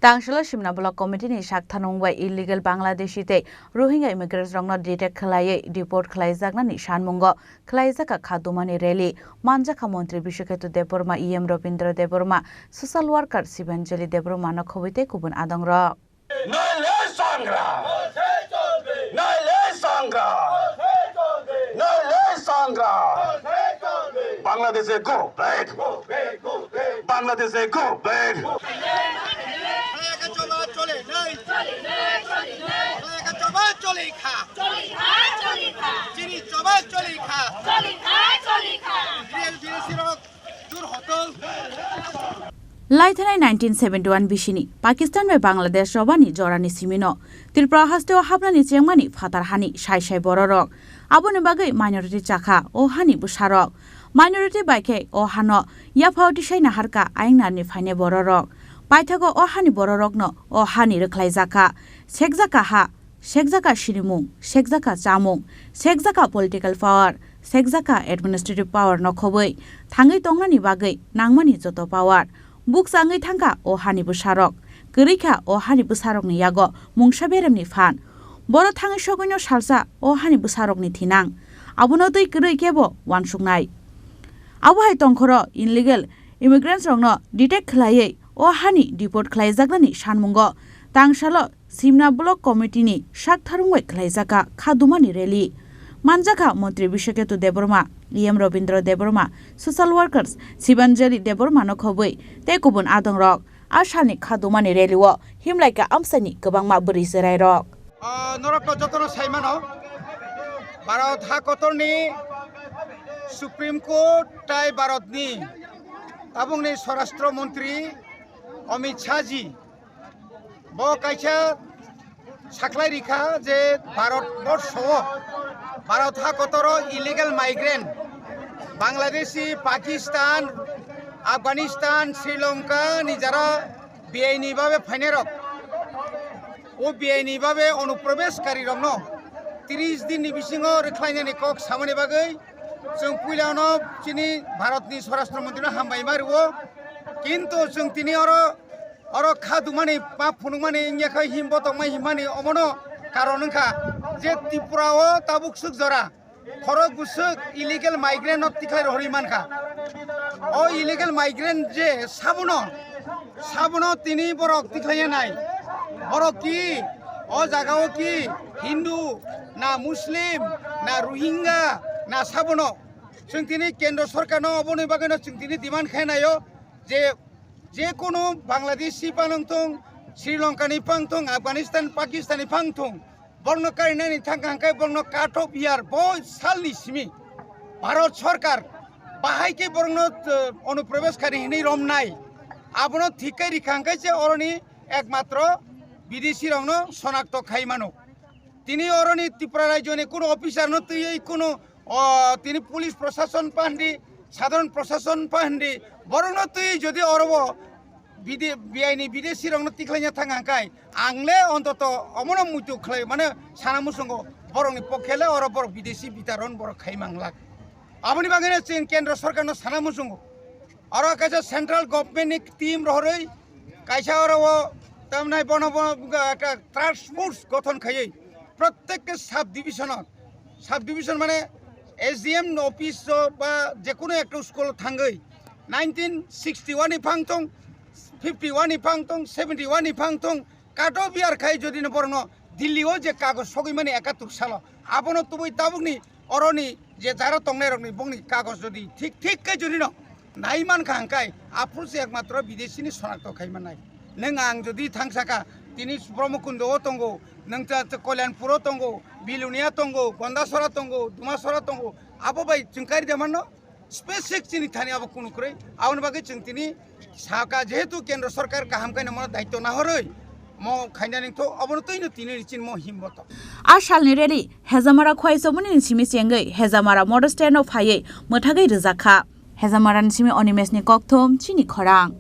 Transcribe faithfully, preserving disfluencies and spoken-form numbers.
Tangsalo Simna Block Committee ni saktharmung bai illegal Bangladeshi tei Rohingya immigrants rokno detect khlaiwi deport khlaijaknani sanmungo khlaijak kha dumani rally. Manjakha Montri Biswaketu Debbarma, E M Rabindra Debbarma, social worker Sibanjali Debbarma no khobwi tei kubun adongrok. নইলে সংগ্রাম, নইলে সংগ্রাম, নইলে সংগ্রাম। বাংলাদেশে go back, বাংলাদেশে go back. চলে নাই, চলে নাই, চলে নাই। চলে খা, চলে খা। চিনি চলে খা, চলে খা, চলে খা। Laithanai nineteen seventy one bisini Pakistan bai Bangladesh robani jorani simino Tripura hasteo hapnani chengmani phatar hani sai sai bororok. Aboni bagwi minority chakha o hani bwsarok. Minority bai khe o hano yaphao tisai naharka aingnarni phainai bororok. Paithago o hani bororokno o hani rwkhlaijakha, sekjakha ha, sekjakha sinimung, sekjakha chamung, sekjakha political power, sekjakha administrative power no khobwi thangwi tongnani bagwi nangmani joto power. Bukchangwi thangkha o hani bwsarok, kwrwikha o hani bwsarokni yago mungsa beremni phan. Boro thangwi sogwino salsa o hani bwsarokni thinang. Abono twi kwrwi kebo uansuknai. Abo hai tongkhoro illegal immigrants rokno detect khlaiwi o hani deport khlaijaknani sanmungo tangsalo Simna Block Committee ni saktharmung bai khlaijakha khadumani rally. Manjakha Montri Biswaketu Debbarma, E M Rabindra Debbarma, social workers Sibanjali Debbarma no khobwi tei kubun adongrok. A salni khadumani rally o himlaikha amchaini kwbangma bwrwi chwrairok. Ah, norokno jotono saimano, Bharat ha kotorni Supreme Court tai Bharatni tabukni Swarashtra Montri Amit Shah ji bo kaisa saklai rikha je Bharat borsho o, Bharat ha kotoro illegal migrant, Bangladeshi, Pakistan, Afghanistan, Sri Lanka ni jara biaini babe phainai rok, o biaini babe onuprobeshkari rokno tris din ni bisingo rwkhlainani kok samani bagwi chwng puilano chini Bharatni Swarashtra Montrino hambai ma rwo, kintu chwng tini oro Oro kha dumani, ma phunukmani, wngya khe himbo tongmai himmani, omono karon wngkha je Tripura o tabuk swk jora khorok bwswk illegal migrant no tikhlai rohorwi mankha. O illegal migrant je sabono, sabono tini borok tikhlaiya nai. Borok ki o jaga o ki Hindu na Muslim na Rohingya na sabono. Chwng tini Kendra Sorkar no oboni bagwi no chwng tini demand khe naio je je kono Bangladeshi phano wngthung, Sri Lanka ni phano wngthung, Afghanistan, Pakistan ni phano wngthung, borokno karinani thangkha hwnkhe borokno cut off year bo salni simi Bharat Sorkar bahai khe borokno, eh, onuprobeshkari hinwi romnai. Abono thik khe rikha hwnkhe se oroni ekmatro bideshi rokno sonakto khai mano. Tini oroni Tripura rajyoni kuno officer no twiwi kuno, o, tini police prosason pahndi, sadharon prosason pahndi, borokno twiwi jodi orobo bide-, biaini bideshi rokno tikhlaina thang hangkai, ang le ontoto omono muitu khlai, mane sana muchungo borokni pokhe le oro borok bideshi bitaron borok khai manglak. Aboni bagwino chwng Kendra Sorkarno sana muchungo. Oro kaisa central government ni team rohorwi kaisa oro o tamnai bono bo ekta task force gothon khaiwi prottek sub division o, sub division mane S D M office o ba jekunu ekta school o thangwi nineteen sixty one ni phang thung, fifty one ni phang thung, seventy one ni phang thung, Cut off year khai jodi no borokno Delhi o je kagoj sogwi mani ekatur salo, abono tubui tabukni oroni je jaro tongnai rokni bongni kagoj jodi thik thik khe jodi no nai mankha hwnkhe aphuru se ekmatro bideshini sonakto khai mannai. Nwng ang jodi thangsa kha, tini Brahmakundo o tongo, nwng ta, ta Kalyanpur o tongo, Bilonia tongo, Gandachara tongo, Dumasara tongo, abo bai chwng kari de manno? Specific chini thani abo kunu kwrwi, aboni bagwi chwng tini saka, jehetu Kendra Sorkar kaham khe nangmano daityo nahorwi mo khaina ningtho, abono twino tini ni chini mo himboto. A salni rally Hejamara Khwaichomoni ni simi chengwi Hejamara motor stand o phaiwi mwthagwi rwjak kha. Hejamara ni simi Animesh ni kokthum chini khorang.